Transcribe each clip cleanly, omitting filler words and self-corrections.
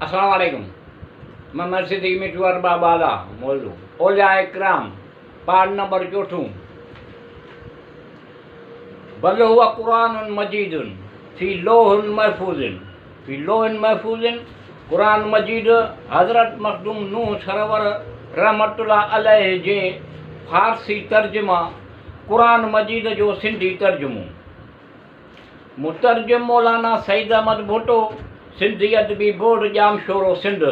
السلام عليڪم محمد صديق مٺو ارباب اعليٰ موضوع اولياء اڪرام پارٽ نمبر چوٿون بل هو قرآن مجيد في لوح محفوظ في لوح محفوظ قرآن مجيد حضرت مخدوم نوح سرور رحمت الله عليه جي فارسي ترجمه قرآن مجيد جو سنڌي ترجمو مترجم مولانا سعيد احمد ڀٽو، سنڌي ادبي بورڊ ڄامشورو سنڌ.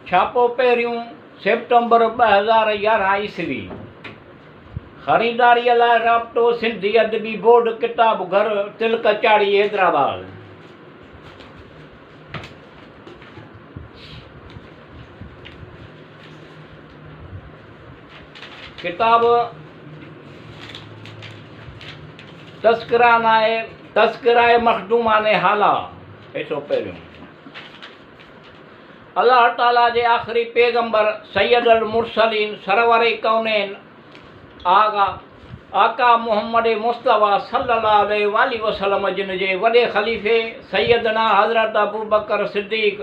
ڇاپو پهريون، سيپٽمبر 2011 عيسوي. خريداريء لاء رابطو سنڌي ادبي بورڊ ڪتاب گهر تلڪ چاڙهي حيدرآباد. ڪتاب تذڪره ناهي تذڪره مخدومان هالا حصو پهريون الله تعالي جي آخري پيغمبر سيد المرسلين سرور ڪونين آغا آقا محمد مصطفيٰ صلي الله عليه واٰله وسلم جن جي وڏي خليفي سيدنا حضرت ابوبڪر صديق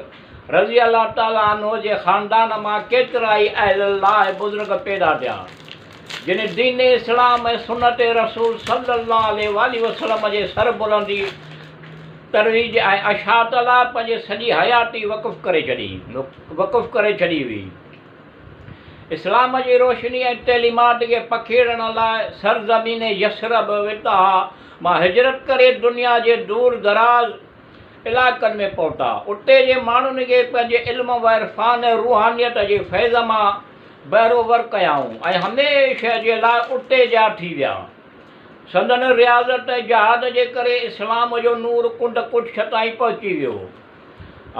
رضي الله تعالٰي عنه جي خاندان مان ڪيترائي اهل الله بزرگ پيدا ٿيا، جن دين اسلام ۽ سنت رسول صلي الله عليه واٰله وسلم جي سربلندي، ترويج ۽ اشاعت لاء پنهنجي سڄي حياتي وقف ڪري ڇڏي وقف ڪري ڇڏي هئي. اسلام جي روشني ۽ تعليمات کي پکيڙڻ لاء سرزمين يثرب وتها مان هجرت ڪري دنيا جي دور دراز علائقن ۾ پهتا. اتي جي ماڻهن کي پنهنجي علم و عرفان ۽ روحانيت جي فيض مان بهرو ور ڪيائون ۽ هميشه جي لاء اتي جا ٿي ويا. سندن رياضت ۽ جهاد جي ڪري اسلام جو نور ڪنڊ ڪڙڇ تائين پهچي ويو.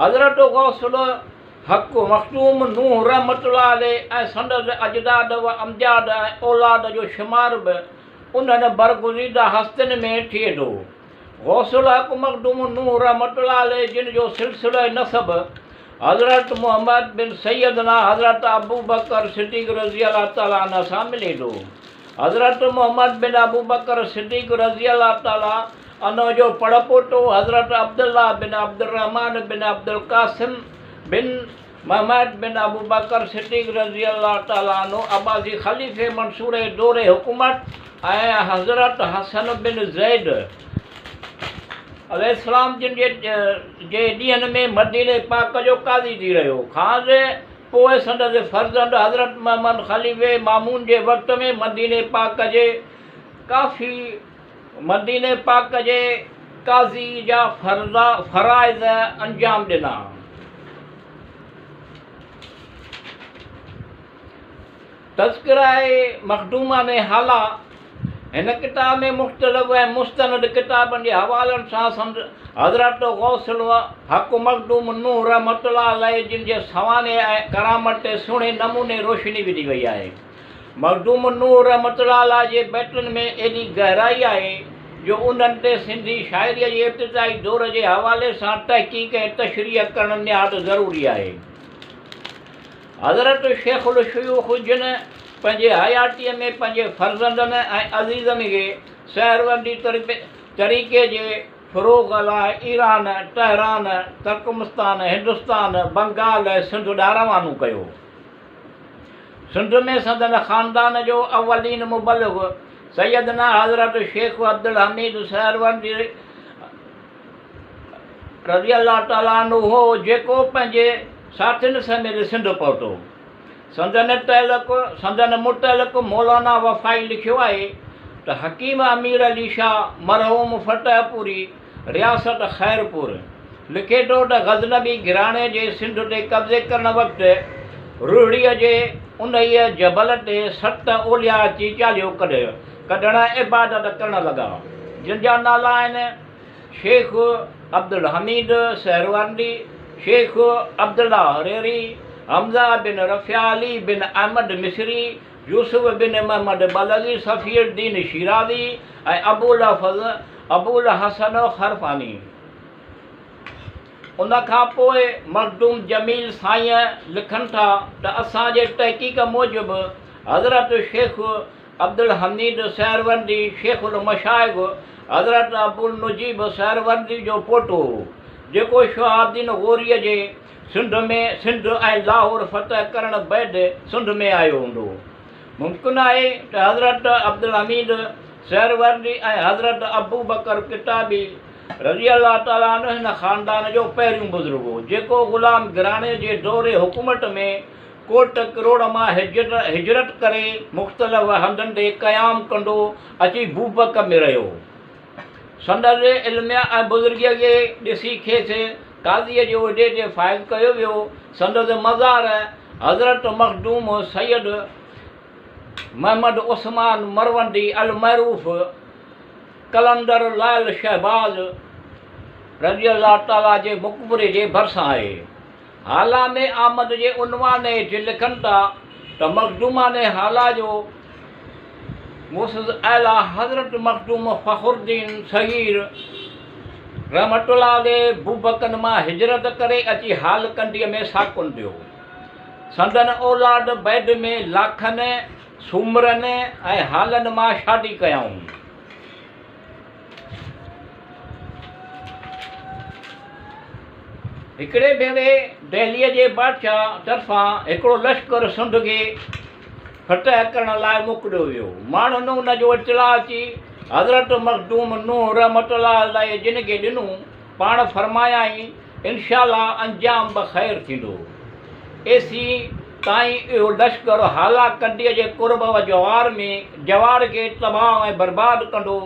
حضرت غوث الحق مخدوم نوح رحمة الله عليه ۽ سندس اجداد و امجاد ۽ اولاد جو شمار به انهن برگزيده هستين ۾ ٿئي ٿو. غوث الحق مخدوم نوح رحمة الله عليه جن جو سلسله نسب حضرت محمد بن سيدنا حضرت ابوبڪر صديق رضي الله تعالٰي عنه سان ملي ٿو. حضرت محمد بن ابوبڪر صديق رضي الله تعالٰي عنه جو پڙپوٽو حضرت عبدالله بن عبدالرحمان بن عبدالقاسم بن محمد بن ابوبڪر صديق رضي الله تعالٰي عنه عباسي خليفي منصور جي دور حڪومت ۽ حضرت حسن بن زيد عليه السلام جن جي ڏينهن ۾ مديني پاڪ جو قاضي ٿي رهيو. کانئس پوء سندس فرزند حضرت محمد خليفي مامون جي وقت ۾ مديني پاڪ جي ڪافي مديني پاڪ جي قاضي جا فرائض انجام ڏنا. تذڪره مخدومان هالا، هن ڪتاب ۾ مختلف ۽ مستند ڪتابن جي حوالن سان سند حضرت غوث الحق مخدوم نوح رحمة الله عليه جن جي سوانح ۽ ڪرامت تي سهڻي نموني روشني وڌي وئي آهي. مخدوم نوح رحمة الله عليه جي بيتن ۾ ايڏي گهرائي آهي جو انهن تي سنڌي شاعريء جي ابتدائي دور جي حوالي سان تحقيق ۽ تشريح ڪرڻ نهايت ضروري آهي. حضرت شيخ الشيوخ جن پنهنجي حياتيء ۾ پنهنجي فرزندن ۽ عزيزن کي سهروردي طريقي جي فروغ لاء ايران، تهران، ترڪمستان، هندستان، بنگال ۽ سنڌ ڏانهن روانو ڪيو. سنڌ ۾ سندن خاندان جو اولين مبلغ سيدنا حضرت شيخ عبدالحميد سهروردي رضي الله تعالٰي عنه هو، جيڪو پنهنجي ساٿين سميت سنڌ پهتو. سندن تعلق سندن متعلق مولانا وفائي لکيو آهي ته حڪيم امير علي شاهه مرحوم فتح پوري رياست خيرپور لکي ٿو ته غزنوي گهراڻي جي سنڌ تي قبضي ڪرڻ وقت روهڙيء جي انهيء جبل تي ست اولياء اچي چاليهو ڪڍڻ ۽ عبادت ڪرڻ لڳا، جن جا نالا آهن. شيخ عبدالحميد سهروردي، شيخ عبدالله هريري، حمزه بن رفيع علي بن احمد مصري، يوسف بن محمد بلغي صفي الدين شيرازي ۽ ابو الحسن خرفاني. ان کان پوء مخدوم جميل سائين لکن ٿا ته اسان جي تحقيق موجب حضرت شيخ عبدالحميد سهروردي شيخ المشائخ حضرت ابوالنجيب سهروردي جو پوٽو هو. جيڪو شهاب الدين غوريء جي سنڌ ۾ سنڌ ۽ لاهور فتح ڪرڻ بعد سنڌ ۾ آيو هوندو. ممڪن آهي ته حضرت عبدالحميد سهروردي ۽ حضرت ابوبڪر ڪتابي رضي الله تعالٰي عنه هن خاندان جو پهريون بزرگ هو، جيڪو غلام گهراڻي جي دور حڪومت ۾ ڪوٽ ڪروڙ مان هجرت ڪري مختلف هنڌن تي قيام ڪندو اچي بوبڪ ۾ رهيو. سندس علم ۽ بزرگيء کي ڏسي کيس قاضيء جي عهدي تي فائز ڪيو ويو. سندس مزار حضرت مخدوم سيد محمد عثمان مروندي المعروف قلندر لعل شهباز رضي الله تعاليٰ جي مقبري جي ڀرسان آهي. هالا ۾ آمد جي عنوان هيٺ لکن ٿا ته مخدومان هالا جو موسز اعليٰ حضرت مخدوم فخرالدين صغير رحمة الله عليه بوبڪن مان هجرت ڪري اچي هال ڪنڊيء ۾ ساڪن ٿيو. سندن اولاد بعد ۾ لاکن، سومرن ۽ هالن مان شادي ڪيائون. هڪڙي ڀيري دهليء جي بادشاهه طرفان هڪڙو لشڪر سنڌ کي فتح ڪرڻ لاء موڪليو ويو. ماڻهن ان جو اطلاع اچي حضرت مخدوم نوح رحمة الله عليه جن کي ڏنو. پاڻ فرمايائين، انشاء الله انجام بخير ٿيندو. ايسين تائين اهو لشڪر هالا ڪنڊيء جي قرب و جوار ۾ جوار کي تباهه ۽ برباد ڪندو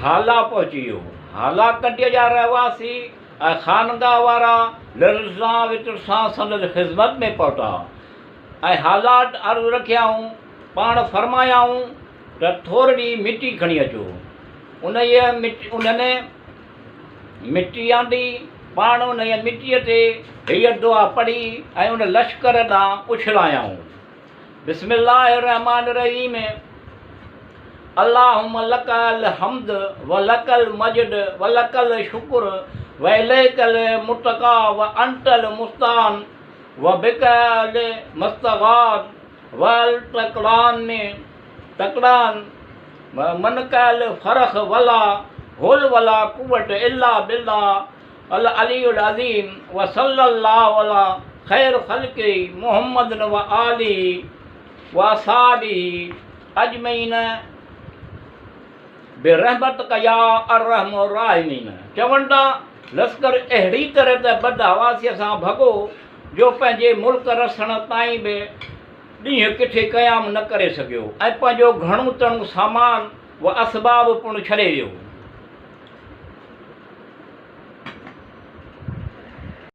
هالا پهچي ويو. هالا ڪنڊيء جا رهواسي ۽ خانگاهه وارا لرزان وترسان سندس خذمت ۾ پهتا ۽ حالات عرض رکيائون. پاڻ فرمايائون ته ٿورڙي مٽي کڻي اچو. انهيء انهن مٽي آندي. پاڻ انهيء مٽيء تي هيء دعا پڙهي ۽ ان لشڪر ڏانهن اڇلايائون. بسم الله الرحمٰن الرحيم اللهم لڪ الحمد و لڪ المجد و لڪ الشڪر و اليڪ المتقيٰ و انت المستعان و بڪ المستغاث و التقلان تقلان منڪ الفرح ولا حول ولا قوة الا بالله العلي العظيم وصلي الله علي خير خلقه محمد وآله واصحابه اجمعين برحمتک يا ارحم الراحمين چون ٿا لشڪر اهڙي طرح ته بدحواسيء سان ڀڳو جو پنهنجي ملڪ رسڻ تائين به ڏينهن ڪٿي قيام نه ڪري سگهيو ۽ پنهنجو گهڻو تڻو سامان و اسباب پڻ ڇڏي ويو.